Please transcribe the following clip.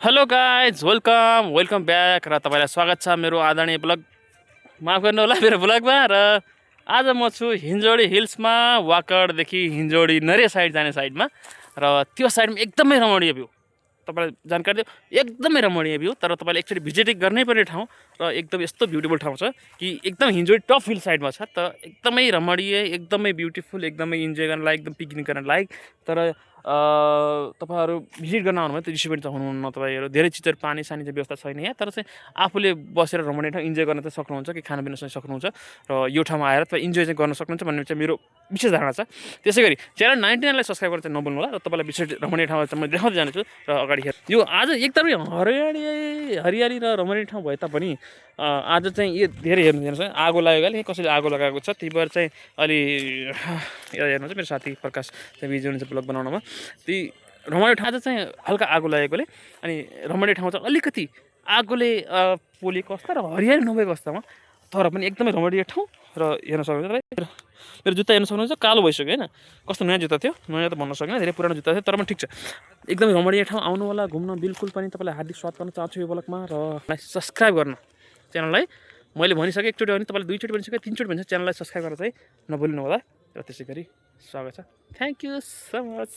Hello guys welcome back र तपाईँलाई स्वागत छ मेरो आदरणीय ब्लग माफ गर्नु होला मेरो ब्लगमा। र आज म छु हिन्जोडी हिल्समा, वाकरदेखि हिन्जोडी नरे साइड जाने साइडमा। र त्यो साइडमा एकदमै रमणीय भ्यू, तपाईँलाई जानकारी दियो, एकदमै रमणीय भ्यू। तर तपाईँले एकचोटि भिजिटिङ गर्नै पर्ने ठाउँ र एकदम यस्तो ब्युटिफुल ठाउँ छ कि एकदम हिन्जोडी टप हिल साइडमा छ। त एकदमै रमणीय, एकदमै ब्युटिफुल, एकदमै इन्जोय गर्न लायक, एकदम पिकनिक गर्न लायक। तर तपाईँहरू भिजिट गर्न आउनुभयो त्यो रिसिपेन्ट चाहिँ हुनुहुन्न, तपाईँहरू धेरै चिजहरू पानी सानी चाहिँ व्यवस्था छैन यहाँ। तर चाहिँ आफूले बसेर रमणीय ठाउँ इन्जोय गर्न चाहिँ सक्नुहुन्छ कि खानापिना चाहिँ सक्नुहुन्छ र यो ठाउँमा आएर तपाईँ इन्जोय चाहिँ गर्न सक्नुहुन्छ भन्ने चाहिँ मेरो विशेष धारणा छ। त्यसै गरी च्यानल 99लाई सब्सक्राइब गरेर चाहिँ नबोल्नु होला। र तपाईँलाई विशेष रमणीय ठाउँमा चाहिँ म देखाउँदै जानेछु। र अगाडि हेर, यो आज एकदमै हरियाली र रमणीय ठाउँ भए तापनि आज चाहिँ यो धेरै हेर्नुहोस् है, आगो लागेको अहिले कसैले आगो लगाएको छ। त्यही भएर चाहिँ अलि हेर्नुहोस् मेरो साथी प्रकाश चाहिँ बिजी हुनुहुन्छ ब्लग बनाउनमा। ती रमणीय ठाउँ चाहिँ हल्का आगो लागेकोले अनि रमणीय ठाउँ चाहिँ अलिकति आगोले पोलेको अवस्था र हरियाली नभएको अवस्थामा, तर पनि एकदमै रमणीय ठाउँ। र हेर्न सक्नुहुन्छ तपाईँ, मेरो जुत्ता हेर्न सक्नुहुन्छ, कालो भइसक्यो होइन। कस्तो नयाँ जुत्ता थियो, नयाँ त भन्न सकिनँ, धेरै पुरानो जुत्ता थियो, तर पनि ठिक छ। एकदमै रमणीय ठाउँ, आउनु होला घुम्न। बिल्कुल पनि तपाईँलाई हार्दिक स्वागत गर्न चाहन्छु यो ब्लगमा। र सब्सक्राइब गर्न च्यानललाई मैले भनिसकेँ, एकचोटि भने तपाईँलाई दुईचोटि भनिसकेँ, तिनचोटि भनिसकेँ, च्यानललाई सब्सक्राइब गरेर चाहिँ नभुल्नु होला। र त्यसै गरी स्वागत छ। Thank you so much.